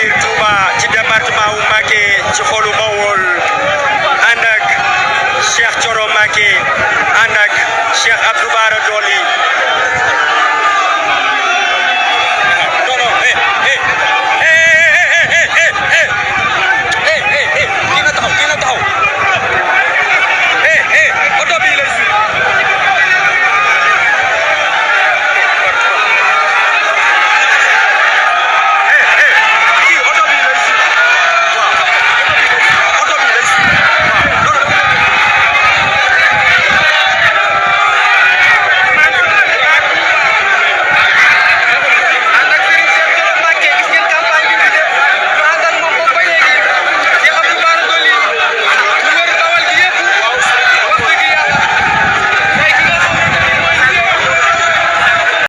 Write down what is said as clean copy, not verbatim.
biir Touba ci département wu Mbacké ci xolu Bawol ànd ak Cheikh Thioro Mbacké ànd ak Cheikh Abdou Bara Dolly